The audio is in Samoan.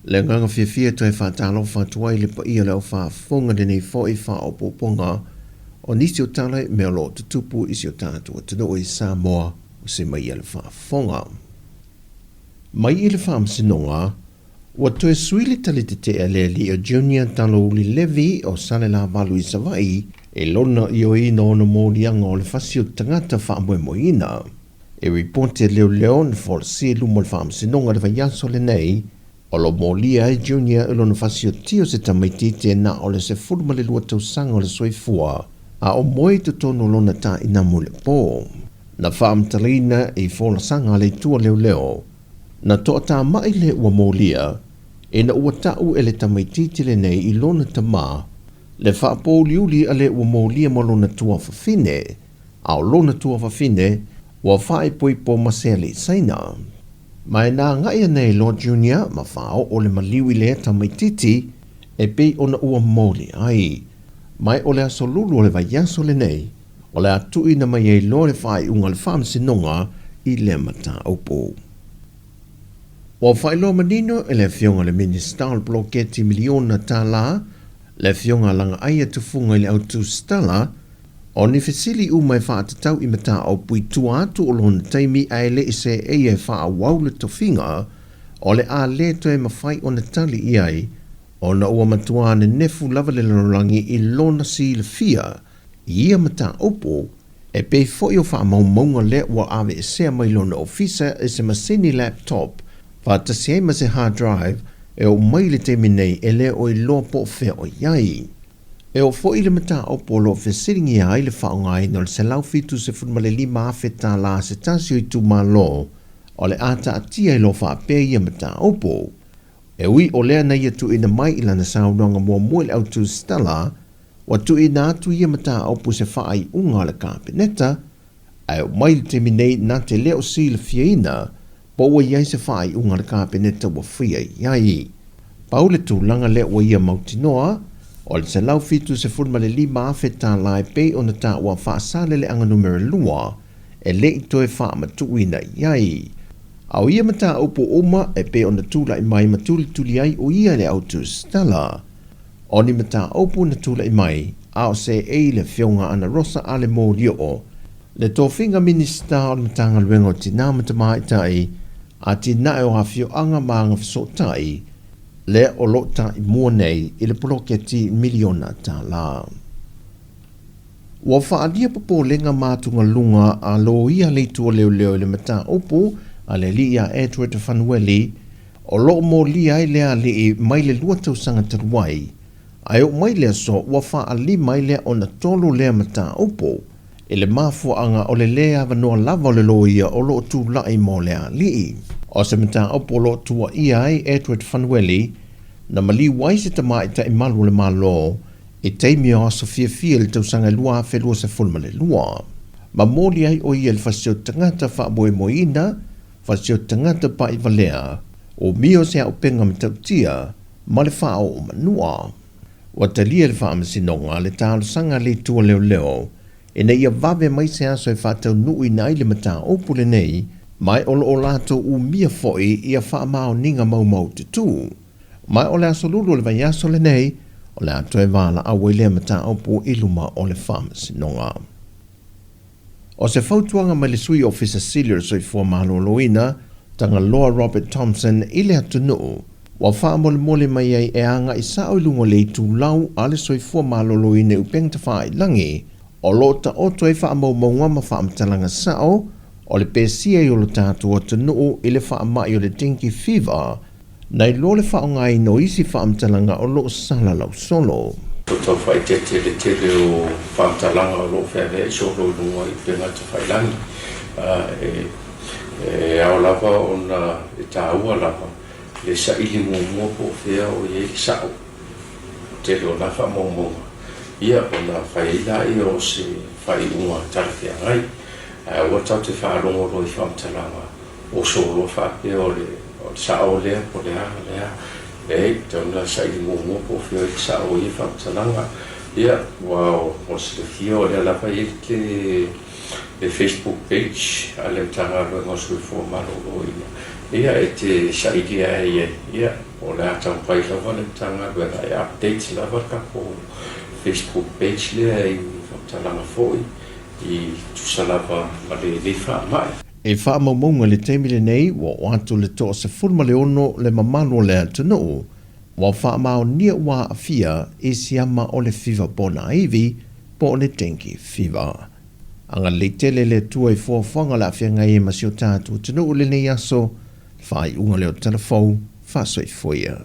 Le agaga fiafia e toe faatalofa atu ai i le paia o le au faafofoga i lenei foi faaopoopoga o nisi o tala i mea o lo o tutupu i si o tatou atunuu i Samoa o se mai ia le faafofoga. Mai i le Faamasinoga, ua toe sui le tali tetee a le alii o Junior Talouli Levy o Salelavalu i Savaii i lona ioeina o ona moliaga o le fasi o tagata faamoemoeina. E ripoti a leoleo na folasia i luma o le Faamasinoga i le vaiaso lenei, o lo o molia ai Junior i lona fasiotia o se tamaitiiti e na o le 12 tausaga o le soifua, a o moe i totonu o lona tainamu i le po. Na faamatalaina i folasaga a le itu a leoleo, na toatamai le ua molia ina ua tau e le tamaitiiti lenei i lona tama le faapouliuli a le ua molia ma lona tuafafine, a o lona tuafafine ua faaipoipo ma se alii Saina. Ma e na agai ana e loa Junior ma faaoo le maliu i lea tamaitiiti e pei ona ua moli ai. Ma e o le aso lulu o le vaiaso lenei, o le a tuuina mai ai loa le faaiuga a le Faamasinoga i lea mataupu. Ua faailoa manino e le Afioga i le Minisita o le Poloketi Miliona Tala, le Afioga a Lagaaia Tufuga i le Autusitala, O ni fesili uma e faatatau i mataupu i tua atu o lona taimi ae le i seeia e faaauau le tofiga, o le a le toe mafai ona tali i ai, ona ua matuā nenefu lava le lalolagi i lona silafia i ia mataupu, e pei foi o faamaumauga lea ua aveesea mai lona ofisa e se masini laptop faatasi ai ma se hard drive e oo mai i le taimi nei e le o iloa po o fea o i ai. E oo foi i le mataupu o lo o fesiligia ai le faaaogaina o le $175,000 a se tasi o itumalo o le a taatia i lo faapea ia mataupu. E ui o lea na ia tuuina mai i lana saunoaga muamua i le autusitala, ua tuuina atu ia mataupu i se faaiuga a le Kapeneta, ae oo mai i le taimi nei na te le o silafiaina Po ua i ai se faaiuga a le Kapeneta ua faia i ai. Pau le tulaga lea ua ia mautinoa, o le $175,000 e pei ona taua Faasaleleaga Numera 2 e le i toe faamatuuina i ai. A o ia mataupu uma e pei ona tulai mai ma tulituli ai o ia le autusitala. O ni mataupu na tulai mai a o seei le Afioga Ana Rosa Ale Molioo, Le tofiga Minisita o le Matagaluega o Tina ma Tamaitai, Atinae o Afioaga ma Agafesootai, lea o lo o taimua nei i le poloketi miliona tala. Ua faaalia popolega ma atugaluga a loia a le Itu o Leoleo i le mataupu a le alii ia Edward Fanueli, o lo o molia ai lea alii mai le 2 tausaga talu ai, ae oo mai le aso ua faalima ai lea ona tolu lea mataupu. I le mafuaaga o le lē avanoa lava o le loia o lo o tulai mo le alii. O se mataupu o lo o tuuaia ai Edward Fanueli, na maliu ai se tamaitai malu o le Malo i taimi o aso fiafia i le tausaga 2022. Ma moli ai o ia i le fasi o tagata faamoemoeina, fasi o tagata paʻivalea, umia o se auupega matautia ma le faaoo manua. Ua talia e le Faamasinoga le talosaga a le Itu o Leoleo ina ia vave mai se aso e faataunuuina ai le mataupu lenei, ma o lo o latou umia foi ia faamaoniga maumaututu. Ma o le aso Lulu o le vaiaso lenei, o le a toe valaau ai lea mataupu i luma o le Faamasinoga. O se fautuaga mai le Sui Ofisa Sili o le Soifua Maloloina, Tagaloa Robert Thompson i le atunuu, ua faamolemole mai ai e agai sao i luga o le itulau a le Soifua Maloloina i upega tafailagi, o lo o taoto ai faamaumauga ma faamatalaga sao o le pesia i o lo tatou atunuu i le faamai o le dengue fever, Nai lo le faaaogaina o isi faamatalaga o lo o salalau solo. Ua tau faaeteete le tele o faamatalaga o lo o feaveai solo i luga i upega tafailangi. E ao lava ona e taua lava le saili muamua po o fea o i ai le sao. O le tele o na faamaumauga, ia ona fai ai laia o se faaiuga talafeagai. Ae aua tatou te faalogo loa i faamatalaga oso loa faapea o le sao lea po o le a le a. Leai, e tatau ona saili muamua po o fea le sao o ia faamatalaga. Ia, aua ua silafia o lea lava e i ai le Facebook page a le Matagaluega o Soifua Maloloina, ia e te sailia ai ai, ia. O le a taumafai lava le Matagaluega e update lava le tatou Facebook page lea i faamatalaga foi e tusa lava ma lenei faamai. I faamaumauga i le taimi lenei, ua oo atu i le 16 le mamalu o le atunuu ua faamaonia ua aafia i siama o le fiva ponaivi po o le dengue fever. Agalelei tele le Atua i fuafuaga o le a feagai ai ma si o tatou atunuu i lenei aso, le faaiuga lea o le Tala Fou, faasoifua ia.